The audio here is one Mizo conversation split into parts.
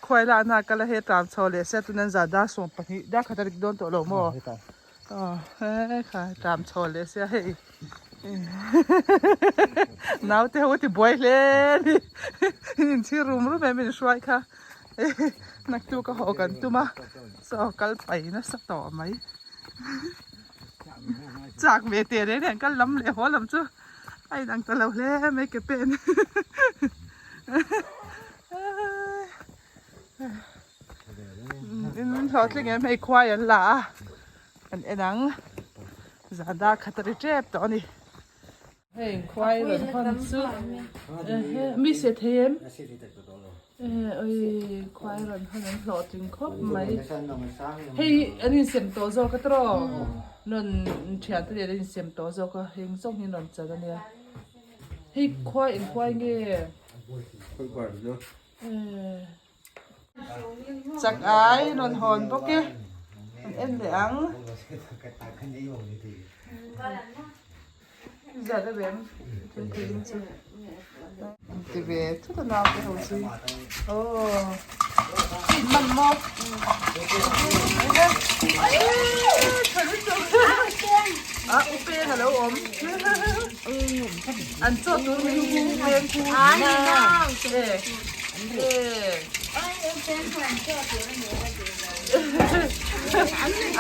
Khuai lakna a kal a, he tlam chho leh sia tunan zan dar 12 dar khat a rik dawn tawh lo maw? Aw he kha tlam chho leh sia hei naute ho ti buai hle a ni in inchhir rum rum em in hruai kha naktuk a haw kan tum a chaw kal pai nasa tawh mai chak ve teh reng reng kal lam leh haw lam chu a inang ta lo hle mai ke pen. In hlawhtling em hei khuai an la a an en ang zan dar khat a ri tep tawh a ni hei khuai rawn hawn chu mi se thei em oi khuai rawn hawn an hlawhtling khawp mai hei an insem tawh zawk a tawh rawn thian te nen an insem tawh zawk a heng zawng hi an rawn chan a nia hei khuai eng khuai nge. Chak ai rawn hawn bawk e an en leh ang zat a vem thingpui in chu an ti ve thut a naute ho chu aw in man maw a u peng a lo awm. An chaw tur min hung peng khu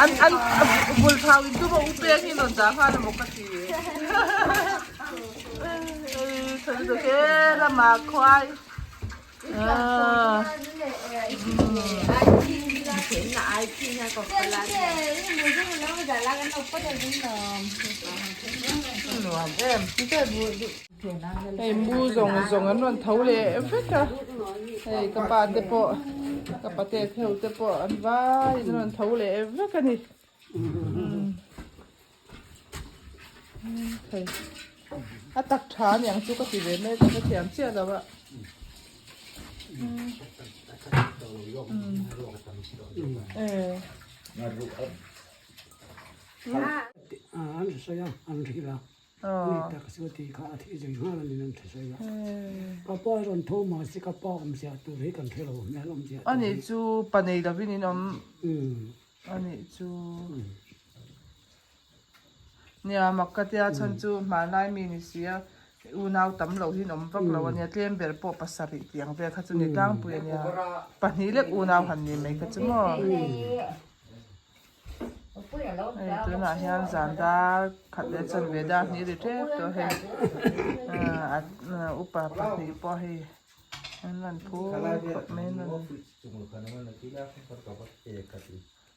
an an bul thau in tu u peng hi non dah nghal emaw ka ti thal chu he lama khuai Nuam em hei mu zawng zawng an rawn tho leh vek a hei ka pa te pawh ka pate theu te pawh an vaiin an rawn tho leh vek a ni. Hei a tak tha a niang chu ka ti ve mai ka hrethiam chiah lo a Ani chu pa nei lovin in awm Anih chu nia mak ka tia chhan chu hmanlai mi ni si a unau tam loh hi an awm vak lo ania tlem ber pawh pasarih tih ang vel kha chu ni tlangpui ania pahnih lek unau han ni mai kha chu maw hei tunah hian zan dar khat leh chuan ve dar hnih ri tep tawh hei upa pahnih pawh hei an rawn phur khawp mai a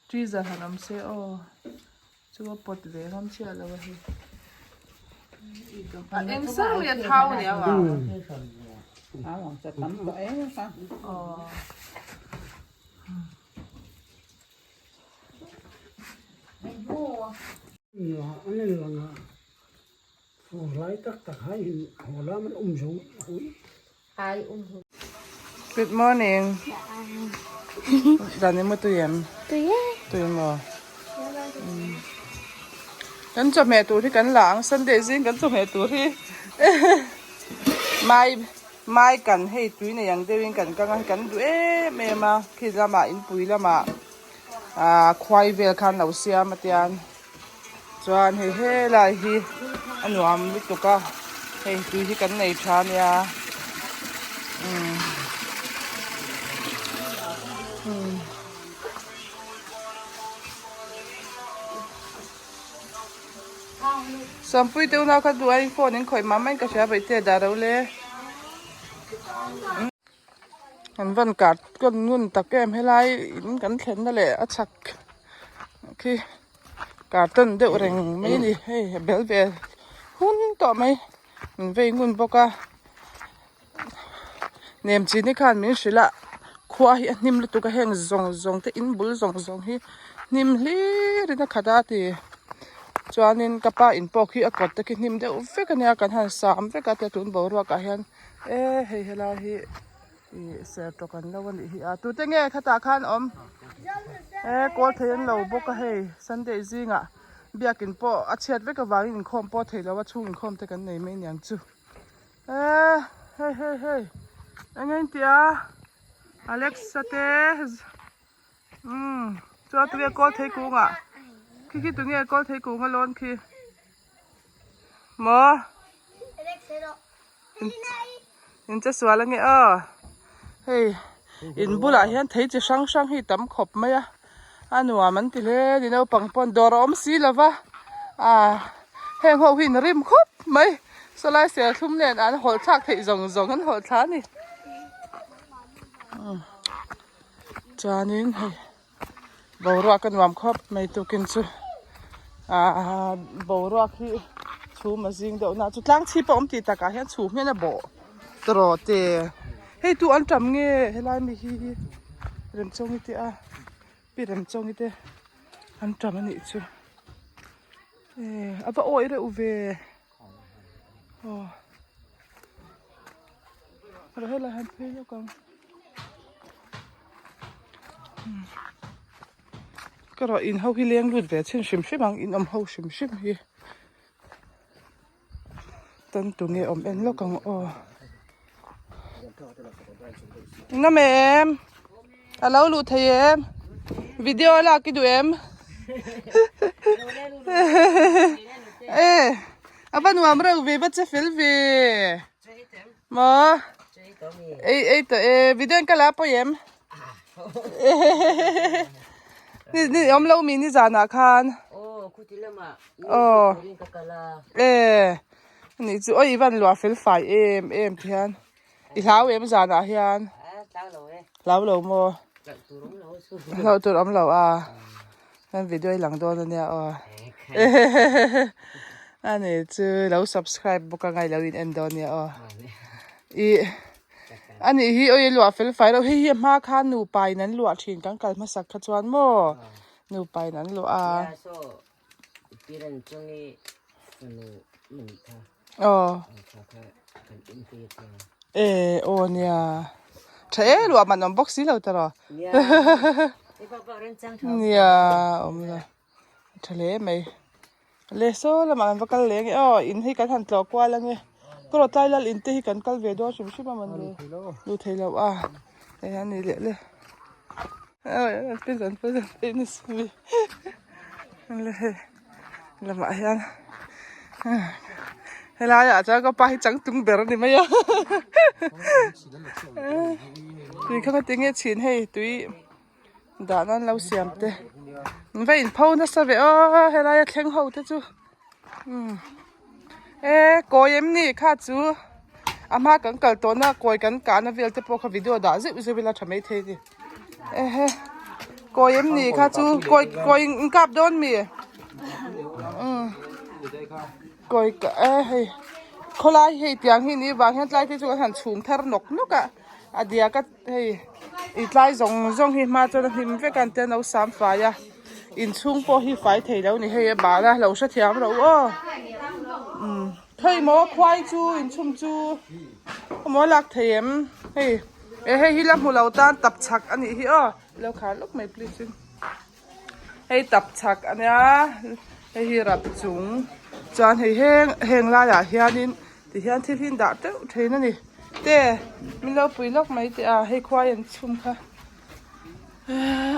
Freezer han awm se aw chu a pawt ve ngam chiah lo a hei a eng sang mai a thau a nia ang aw. Good morning. Zan emaw tui em? Tui e. Tui maw? Kan chawhmeh tur hi kan la ang Sunday zing kan chawhmeh tur hi mai mai kan hei tui nei ang deuhin kan kang a hei kan duh em em a khi lamah inpui lamah ah khuai vel khan lo siam a tiang Chuan hei helai hi a nuam lutuk a hei tui hi kan nei tha ania umm umm Sawmpui te unau kha duh aiin phone in khawih mah maiin ka hria vaih te dah ro le An van kar kawn ngun tak em helai in kan thlenna leh a chhak khi carton deuh reng mai a ni hei a bel ve hun tawh mai an vei ngun bawk a nem chini khan min hrilh a khua hi a hnim lutuk a heng zawng zawng te in bul zawng zawng hi hnim hlir in a khat a ti chuanin ka pa in pawh khi a kawt te khi hnim deuh vek a nia kan han sam vek a tia tun boruak ah hian. E hei helai hi ih sertawk an lo a nih hi a tute nge khatah khan awm e kawl thei an lo bawk a hei sunday zingah biakin pawh a chhiat vek avangin inkhawm pawh a theih loh a chhung inkhawm te kan nei mai aniang chu e hei hei hei eng nge in tih a. Alexa te umm chuan tunge kawl thei kungah khi khi tunge kawl thei kung a lawn khi maw in che sual ange aw hei in bulah hian thei chi hrang hrang hi tam khawp mai a a nuam an ti hle a ni naupang pawn dawr a awm si lo va ah heng ho hi in rim khawp mai sawlai serthlum nen an hawlh thlak theih zawng zawng an hawlh thla a ni chuanin hei boruak a nuam khawp mai tukin chu ah boruak hi chhum a zing deuh na chu tlang chhip a awm tih takah hian chhum hian a bawh tawh te hei tu an tam nge helai mi hi remchawngi te a pi remchawngi te an tam a nih chu eh a va awih reuh ve aw helai han phei lawk ang. Ka rawh in ho hi leng lut ve chhin hrim hrim ang in awm ho hrim hrim hi tan tu nge awm en lawk ang aw engam em a lo luh thei em video a lak i duh em e a va nuam reuh ve va che fel ve maw ei ei tawh e video in ka la pawi em ni ni awm lo mi ni zanah khan aw e ni chu awi van luah fel fai em em ti hian i hlau em zanah hian hlau lo maw hlauh tur awm lo a kan video i lang dawn ania aw ani chu lo subscribe bawk a ngailo in en dawn ania aw i ani hi awi luah fel fai lo hei hi a hma khan nupa in an luah thin kan kal hmasak kha chuan maw nupa in an luah a aw e aw nia tha e luah man awm bawk si lo ta rawh nia awm lo tha hle mai le saw lamah kan va kal leh ange aw in hi kan han tlawh kual ange ka rawh tlai lal in te hi kan kal ve dawn hrim hrim a mawn le luh theih loh a hei a ni leh le lamah hian helai ah chuan ka pa hi changtlung ber a ni mai a tui kha tinge chhin hei tui dah nan lo siam te an va in pho nasa ve aw helai a thleng ho te chu umm e kawi em ni kha chu a hma kan kal tawh na kawi kan kah na vel te pawh kha video dah zeuh zeuh ila tha mai thei a ni ehe kawi em ni kha chu kawi kawi in kap dawn mi umm kawi kah e hei khawlai hei tiang hi ni vang hian tlai te chu kan han chhum thar nawk nawk a a diak a. Hei i tlai zawng zawng hi hma chuan a hlim vek a an tia no sam fai a inchhung pawh hi fai thei lo ni hei a bal a lo hrethiam ro aw umm thei maw khuai chu inchhung chu maw lak thei em hei e hei hi la hmu lo tan tap chhak a nih hi aw lo khar lawk mai please in. Hei tap chhak a nia hei hi rap chung chuan hei heng heng laiah hianin ti hian thil hi an dah teuh thin a ni te min lo pui lawk mai teh a hei khuai an chhum kha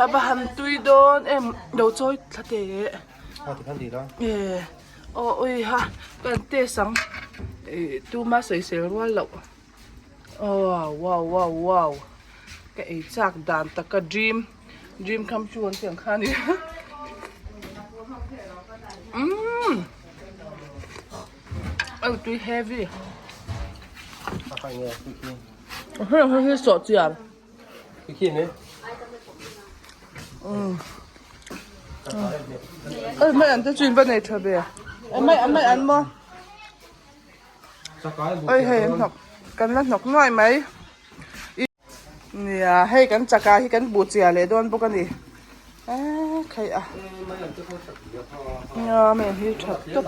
a va han tui dawn em lo chawi thla teh e aw ui ha ka han test ang ih tuma sawisel rual loh. Aw wow wow wow ka ei chak dan tak a dream dream come true an tih ang kha a ni umm aw tui heavy hei hei hi sawh chiar umm oi mai an te chu in va nei tha ve mai an mai an maw. Oi hei an hnawk kan la hnawk nuai mai nia hei kan chaka hi kan buh chiah leh dawn bawk a ni eee khai a nia hei hi tha tawp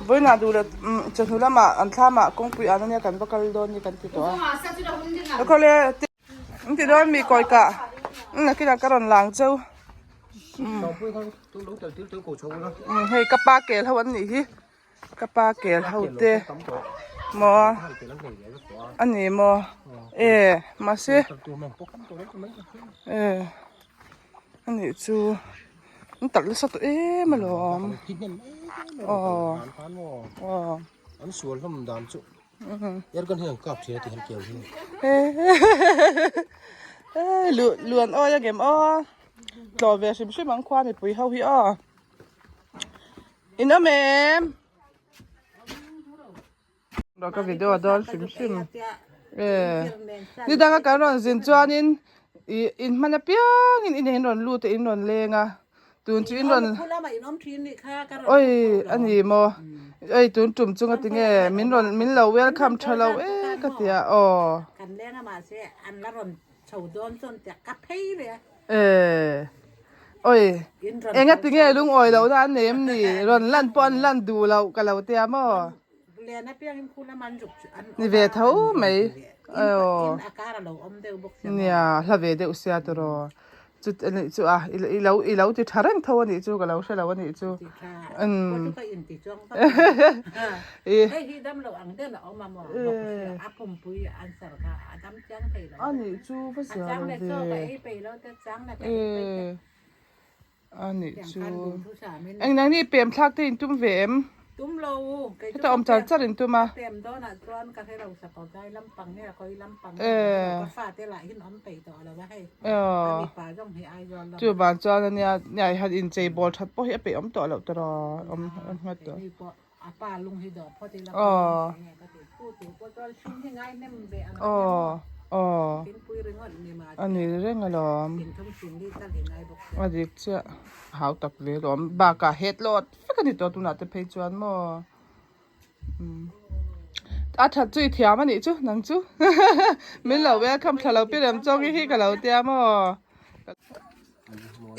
vawiinah duh leh chawhnu lamah an thlamah kawngpui an ania kan va kal dawn ni kan ti tawh a khawle an ti dawn mi kawi kah nakinah ka rawn lang cheu. Hei ka pa kel ho an nih hi. Ka pa kel ho te Maw a ni maw e mahse e a nih chu an talh nasa tawh em alawm aw aw an sual hlawm dan chu airgun hi an kap thin a ti han keu hi e luan awi a ngem aw tlawh ve hrim hrim ang khua mipui ho hi aw in awm em. Ka video a dawn hrim hrim e ni danga kan rawn zin chuanin ih in hman apiangin in in rawn lut a in rawn leng a tun chu in rawn oi a ni maw oi tun tum chunga tinge min rawn min lo welcome tha lo e ka tia aw E oi enga tinge lungawi loh na an nei em ni rawn lan pawh an lan duh loh ka lo tia maw ni ve tho mai aw nia hla ve deuh sia tawh chut a nih chu a i lo i lo ti tha reng tho a nih chu ka lo hre lo a nih chu umm A nih chu va zia lo ve e a nih chu eng nang ni pem thlak te in tum ve em heta awm char char in tum a e aw chu van chuan ania nia han inchei bawl that pawh hi a peih awm tawh loh tawh awm nghat tawh. A pa lung hi dawh phawt ila Aw. enge ka ti pu tu pawh chuan sum hi ngai hnem ve ang Aw aw thingpui ringawt ni mah a ni reng alawm in thum sin li tal hi ngai bawk a dik chiah hau tak ve alawm bakah het lawt vek a ni tawh tunah te phei chuan maw umm a that chu i thiam a nih chu nang chu min lo welcome thla lo pi rem chawngi hi ka lo tia maw.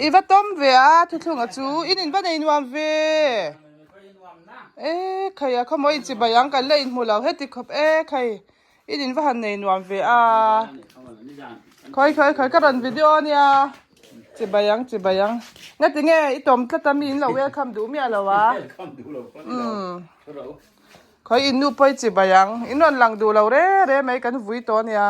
I va tawm ve a thuthlunga chu in in va nei nuam ve e khai a khawmaw in chibai ang kan la inhmu lo heti khawp e khai in in va han nei nuam ve a khawi khawi khawi ka rawn video ania chibai ang chibai ang ngati nge i tawm tlat a mi in lo welcome duh miah lo a umm khawi in nu pawh i chibai ang in rawn lang duh lo re re mai kan vui tawh ania.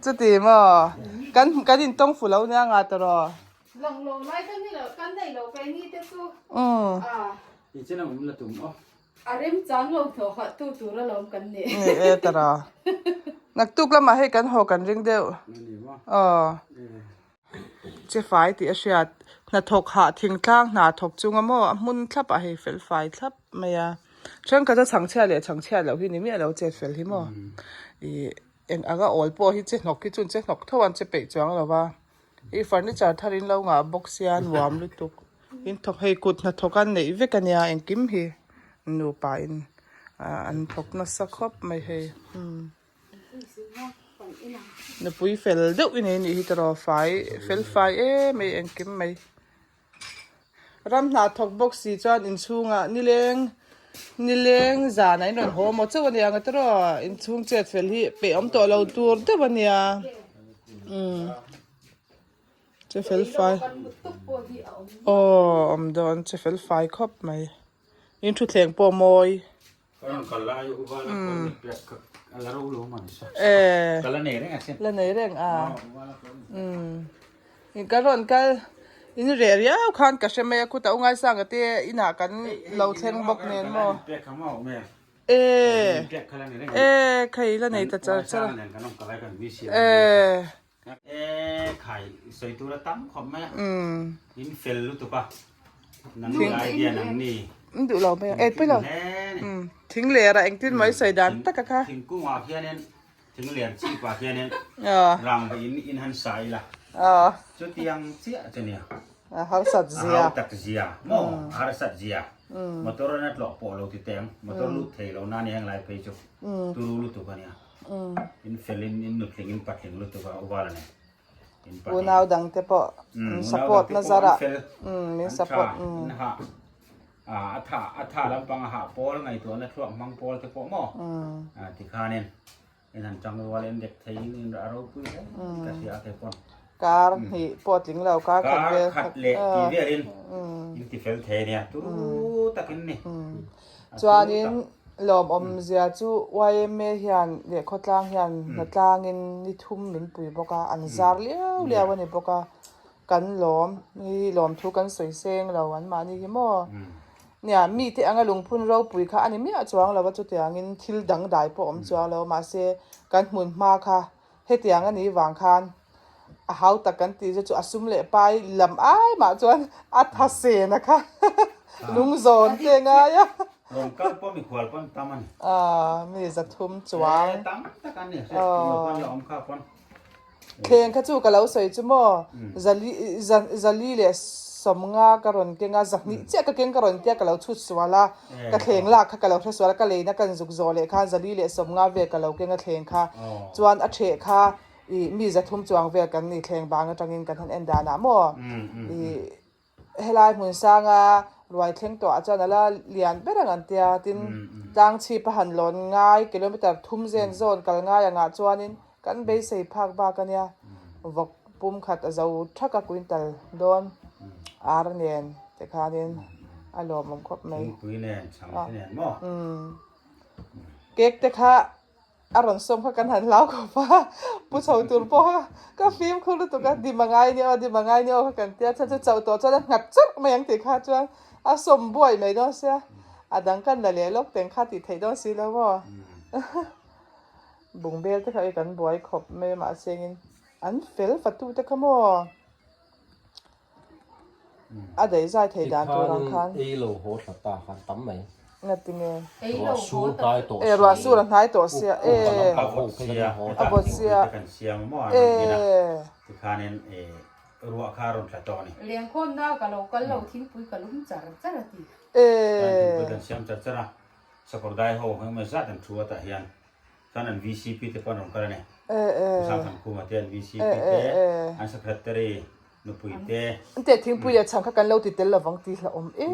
Chuti maw? Kan kan intawng fu lo nia nga tawh. Ni e tawh. Naktuk lamah hei kan haw kan ring deuh. Aw. Che fai tih a hriat. Hnathawk hah thingtlang hna thawk chunga maw a hmun thlap ah hei fel fai thlap mai a. Thenkhat a chhangchhiat leh chhangchhiat loh hi ni miah lo chet fel hi maw. Ih eng anga awl pawh hi che hnawk hi chu an che hnawk tho a an che peih chuang lo va. Ih furniture thar in lo ngah bawk sia nuam lutuk. In thawk hei kut hnathawk an neih vek a nia engkim hi nupa in an thawk nasa khawp mai hei. Nupui fel deuh i nei anih hi tiraw fai fel fai em mai engkim mai ram hna thawk bawk si chuan inchhungah nileng nileng zan ah in rawn haw maw chauh ania ang tiraw inchhung chet fel hi peih awm tawh lo tur deuh ania umm che fel fai aw awm dawn che fel fai khawp mai in thutthleng pawh mawi. La nei reng a ka rawn kal in reh riau khan ka hre mai a khutah u ngaisanga te inah kan lo thleng bawk nen maw e e khai la nei ta char char a e. E khai sawi tur a tam khawp mai a in fel lutuk a nang ni idea nang ni in duh lo mai a e pui lo thing ler a engtin mai sawi dan tak a kha thingkung ah khianin thing ler chip ah khianin rang va in in han sa ila chutiang chiah chu nia a harsat zia a hautak zia maw a harsat zia motor an a tlawh pawh lo ti teng motor lut thei lo na ni heng lai phei chu turu lutuk a nia. In fel in in nutling in patling lutuk a uval a ni. In patling. Unau dang te pawh in support na zar ah min support. In hah a tha a tha lampang a hah pawl ngaihtuah na thluak hmang pawl te pawh maw tikhanin in han tang rual in dek thei in in a ropui hle ka hria a kei pawn. Kar hnih pawh tling lo kar khat vel kar khat leh tih velin in ti fel thei ania turu takin ni. Chuanin lawmawm zia chu yma hian leh khawtlang hian hnatlangin ni thum min pui bawk a, an zar liau liau a ni bawk a, kan lawm hi lawmthu kan sawi seng lo an mahni hi maw. Nia mite anga lungphun ropui kha a ni miah chuang lo a chutiangin thil dangdai pawh awm chuang lo mahse kan hmun hma kha Hetiang a nih vang khan a hau tak kan tih chu chu a sum leh pai lam ai mah chuan a tha sen a kha lung zawn te ngai a. Rawn kal pawh mikhual pawn tam a ni. Aaa mi zathum chuang. E tam tak a ni hriat tih lo pawn la awm kha pawn. Thleng kha chu ka lo sawi chu maw zali zali leh sawmnga ka rawn keng a zahnih chiah ka keng ka rawn tia ka lo chhut sual a ka thleng lak kha ka lo hre sual a ka leina kan zuk zawh leh khan zali leh sawmnga vel ka lo keng a thleng kha chuan a theh kha ih mi zathum chuang vel kan ni thleng bang atangin kan han en danah maw ih helai hmun sanga ruai thleng tawh ah chuan ala lian ber ang an tia tin tlang chhip a han lawn ngai kilometer thum zen zawn kal ngai angah chuanin kan beisei phak bak ania vawk pum khat a zo thak a quintal dawn ar nen te khanin a lawmawm khawp mai cake te kha. A rawn sawm kha kan han hlau khawp a, pu chho tur pawh kha ka fimkhur lutuk a, dim a ngai nia aw, dim a ngai nia aw kha kan tia, chuan chu chauh tawh chuan a nghat churh mai ang tih kha chuan a sawm buai mai dawn sia, a dang kan la leh lawk teng kha tih theih dawn si lo maw. Bungbel te kha i kan buai khawp mai a mahse engin an fel fatu te kha maw A daih zai thei dan tur ang khan. Ei lo haw thla ta khan tam mai. Ngati nge? Ruah sur hnai tawh si. Ruah sur a hnai tawh sia. A vawt sia. A vawt sia. Kan siam maw an rawn in a. Tikhanin ruah kha a rawn tla tawh a ni. Lengkhawmna ka lo kal lo thingpui ka lum char char a ti. Thingpui kan siam char char a. Sakawrdai ho engemaw zat an thu a tah hian. Chuan an VCP te pawh an rawn kal a ni. Pu Sangthankhuma te an VCP te an secretary nupui te. Ente thingpui leh chhang kha kan lo ti tel lovang tih hla awm e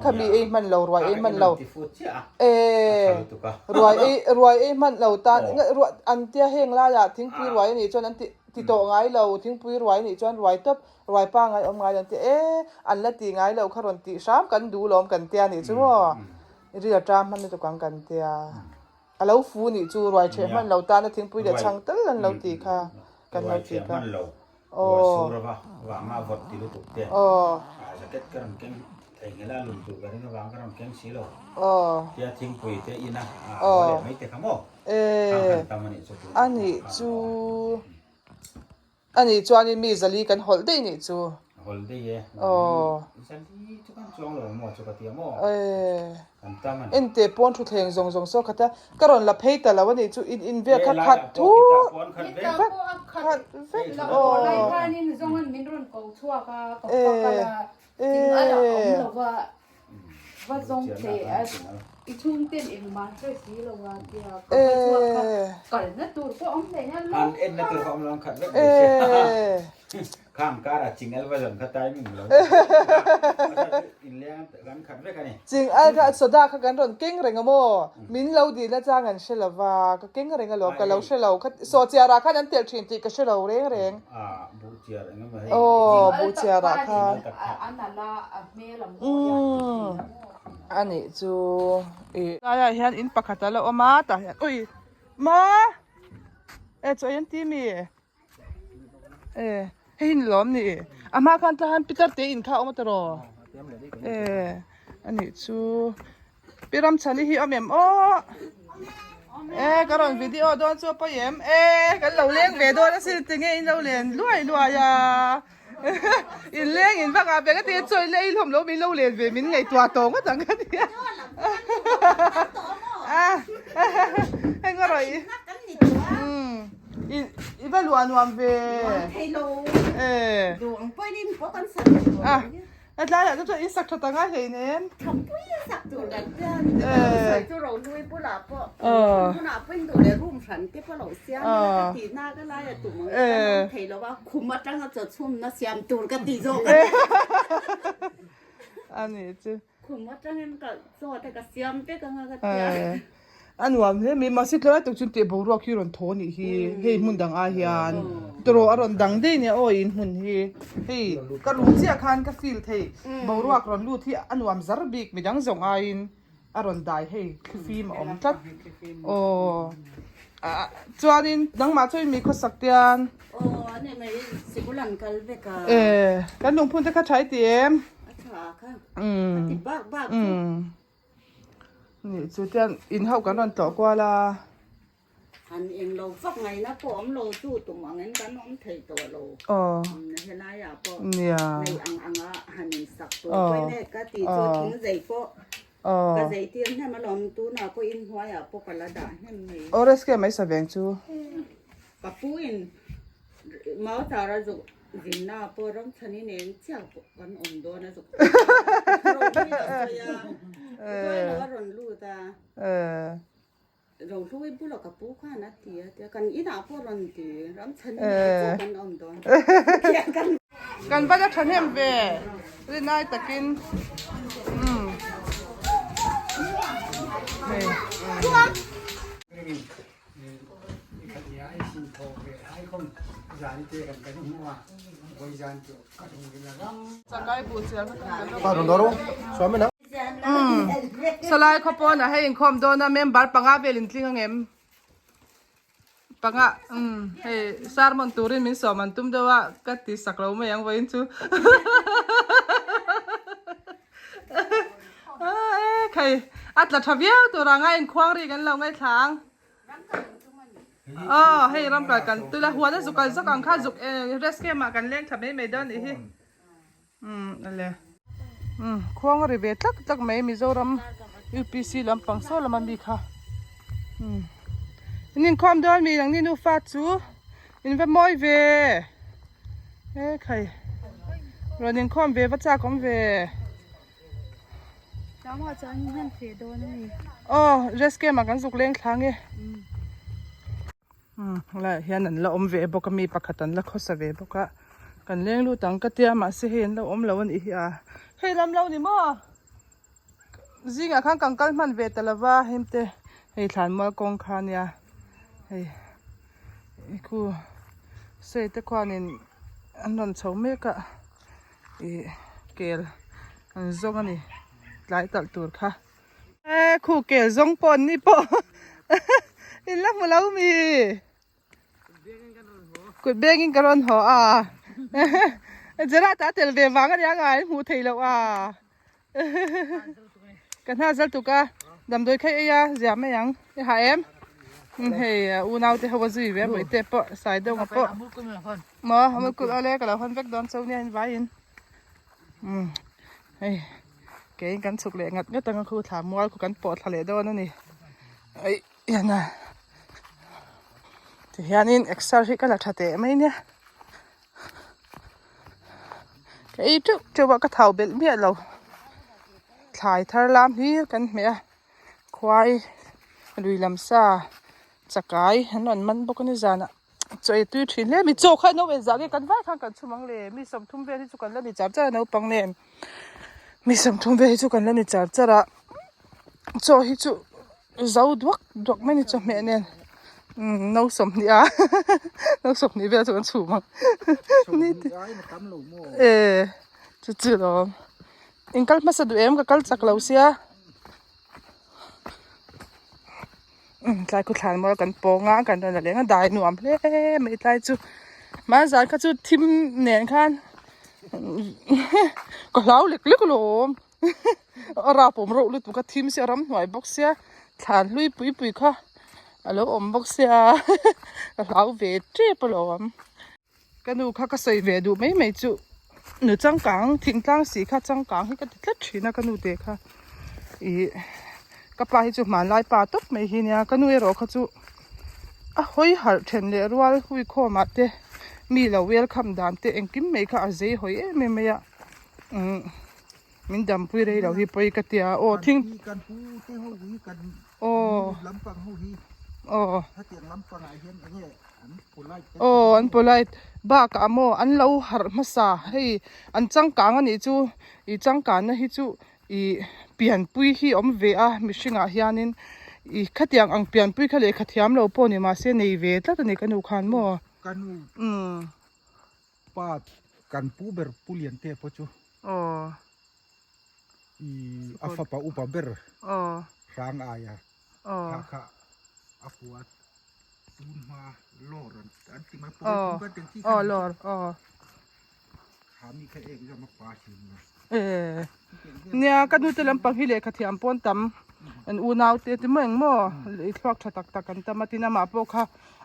kha mi ei hman lo ruai ei hman lo e ruai ei ruai ei hman lo tan an tia heng laiah thingpui ruai anih chuan an ti ti tawh ngai lo thingpui ruai anih chuan ruai tawp ruai pangai awm ngai lo an ti e an la ti ngai lo kha rawn tih hram kan duh lawm kan tia nih chu maw ril a ṭam hman lutuk ang kan tia. A lo fu nih chu ruai ṭheh hman lo tana thingpui leh chhang tal an lo ti kha kan lo ti kha. Aw. Aw. Aw. Aw. E. A nih chu. A nih chuanin mi zali kan hawlh daih nih chu. Hawlh daih e. Aw. Zali chu kan chuang lo maw chu ka ti a maw? Ee. Kan tam a ni. Ente pawn thutthleng zawng zawng saw khat a, ka rawn la phei ta lo a nih chu in in vel kha khat thu. Heta pawh a khat vek. Aw. Lai khanin zawngan min rawn ko chhuak a, ka pakal a, thing a la awm lo va. Va zawng teh a, i chhungten engmah hre si lo a tia ka va chhuak kha kalna tur pawh awm hle nia An enna tur pawh awm lo an khat vek mai sia Khang kara chingal va zawn kha timing lo inleng an khat vek a ni. Chingal kha soda kha kan rawn keng reng a maw? Min lo dihna chang an hre lo va, ka keng reng alawm ka lo hre lo kha sawhchiarah khan an telh thin tih ka hre lo reng reng. Aw buhchiar ah khan umm a nih chu ih tlaiah hian in pakhat a la awm a tah hian ui ma e chaw ei an ti mi e hei hi ni lawm ni a hma khan tah hian pitar te in kha a awm a tiraw e a nih chu. Pi Ramchhani hi awm em aw e ka rawn video dawn chu a pawi em e kan lo leng ve dawn asin tinge in lo len luai luai a in leng in vak ah ve ka ti a chaw in la ei hlawm lo min lo len ve min ngaihtuah tawh ngawt ang ka ti a hei nga rawih i va luah nuam ve e a. A tlaiah te chuan in sak tha ta ngai hlei nen. Thapui a sak tur kan chuan sawi chu rohlui bulah pawh hmunah pawh in duh leh room hran te pawh lo siam ila ka tih na ka lai a tum ang ka awm thei lo a, khum atanga chaw chhumna siam tur ka tih zawk a ni. A nih chu. Khum atangin ka chaw te ka siam vek anga ka tia. A nuam hle mai mahse tlai tak chuan teh boruak hi rawn thaw anih hi hei hmun dang ah hian tawrh a rawn dang daih nia aw in hmun hi hei ka luh chiah khan ka feel thei boruak rawn lut hi a nuam zar bik midang zawng aiin a rawn dai hei thlifim a awm tlat aw chuanin nangmah chuan mi khawsak tian e kan lungphun te kha tha i ti em umm. Nih chu tian in ho kan rawn tlawh kual a. Han eng lo vak ngaihna pawh awm lo chu tum angin kan awm thei tawh lo. Aw. Helai ah pawh Nia. nei ang anga han in sak tur pawh nge ka ti chu thing zei pawh ka zei tir hnem alawm tunah pawh in hnuaiah pawh ka la dah hnem mai. Aw rescue mai sa veng chu. Ka pu in mau chara zuk Zinna pawh ramchhani nen chiah pawh kan awm dawn a zuk Rohlui ka sawi a tuai lo a rawn lut a Rohlui bulah ka pu khan a ti a tia kan inah pawh rawn ti ramchhani nen chiah kan awm dawn Kan va la thahnem ve rinai takin umm hei. Salai khaw pawn ah hei inkhawm dawn a member panga vel in tling angem panga umm hei sermon turin min sawm an tum deuh a ka ti sak lo mai ang vawiin chu khai a tla tha viau tur ang a inkhuang ri kan lo ngaithla ang. Aw hei ram kal kan tula huan a zuk kal zawk ang kha zuk rest camp ah kan leng tha mai mai dawn nih hi umm ale umm khuang a ri ve tlak tlak mai Mizoram UPC lampang saw lama mi kha umm in inkhawm dawn mi nangni nufa chu in va mawi ve he khai rawn inkhawm ve va chak awm ve. Tlangah chuan in han feh dawn a ni. Aw rest camp ah kan zuk leng thla nge. Umm helaiah hian an la awm ve bawk a mi pakhat an la khawsa ve bawk a kan leng lut ang ka tia mahse hei an lo awm lo a nih hi a hei ram lo ni maw zingah khan kan kal hman ve ta lova heng te hei thlanmual kawng kha ania hei khu sei te khuanin an rawn chho mek a. Ih kel an zawng a ni tlai talh tur kha e khu kel zawng pawh an ni pawh in la hmu lo mi kut beng in ka rawn haw a Gerard a tel ve vang a nia ngai hmuh theih loh a Ka hna zal tuk a, damdawi kha ei a zia mai ang, i ha em? Hei unau te ho a zui ve a bawihte pawh sai deuh ang pawh. Maw amul kul awle ka lo hawn vek dawn chauh nia in vaiin. Hei keiin kan chhuk leh ngat ngat ang a khu thla mual khu kan pawh thla leh dawn a ni. Ei hian a tihianin exer hi ka la tha teh mai nia. Ka ei teuh teuh a ka thau belh miah lo thlai thar lam hi kan hmeh a khuai lui lam sa chakai an rawn man bawk a ni zanah chaw ei tui thin hle a ni chaw kha an lo en zah nge kan vai khan kan chhum ang le mi sawmthum vel hi chu kan la ni char char a naupang nen mi sawmthum vel hi chu kan la ni char char a chaw hi chu zo duak duak mai a ni chawhmeh nen umm no sawmhnih a no sawmhnih vel chu kan chhum ang ni te e chu chu lawm in kal hmasa duh em ka kal chak lo sia umm tlai khaw thlan maw kan pawng a kan rawn la leng a dai nuam hle mai tlai chu hmanzan kha chu thim nen khan ka hlau lek lek alawm. A rap awm reuh lutuk a thim sia ramhnuai bawk sia thlan hlui pui pui kha a lo awm bawk sia ka hlau ve tep alawm ka nu kha ka sawi ve duh mai mai chu nu changkang thingtlang si kha changkang hi ka ti tlat thin a ka nu te kha ih ka pa hi chu hmanlai pa tawp mai hi nia ka nu erawh kha chu a hawi harh then leh rual huikhawm ah te mi lo welcome dan te engkim mai kha a zei hawi em em mai a umm. Min dampui rei lo hi pawi ka tia aw thing kan pu te ho hi kan aw lampang ho hi aw hetiang lampang ah hian enge an polite aw an polite bakah maw an lo harh hmasa hei an changkang anih chu ih changkanna hi chu ih pianpui hi awm ve a mihringah hianin. I khatiang ang pianpui kha lehkha thiam lo pawh ni mahse nei ve tlat a ni ka nu khan maw? Ka nu pa kan pu ber Pu Liante pawh chu i a fapa upa ber hrang aia kha kha a pua tun hma lawr an ti mai pawh kan ti kha kha mi kha exam a pass in a. Nia ka nu te lampang hi lehkha thiam pawn tam an unau te ti maw engmaw i thluak tha tak tak an tam a tin amah pawh kha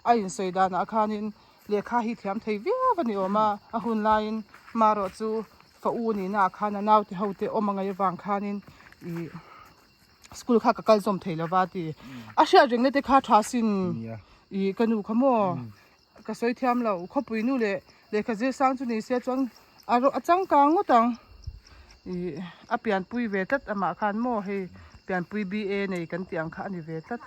a insawi danah khanin lehkha hi thiam thei viau a ni awm a a hun laiin marawh chu fa u nihna ah khan a naute ho te awm angai avang khanin ih school kha ka kal zawm thei lova a ti a hriat rengna te kha tha sin ih ka nu kha maw Ka sawi thiam lo, khawpui nu leh lehkha zir sang chu ni se chuan a rawh a changkang ngawt ang. Ih a pianpui ve tlat amah khan maw hei pianpui BA nei kan tih ang kha a ni ve tlat.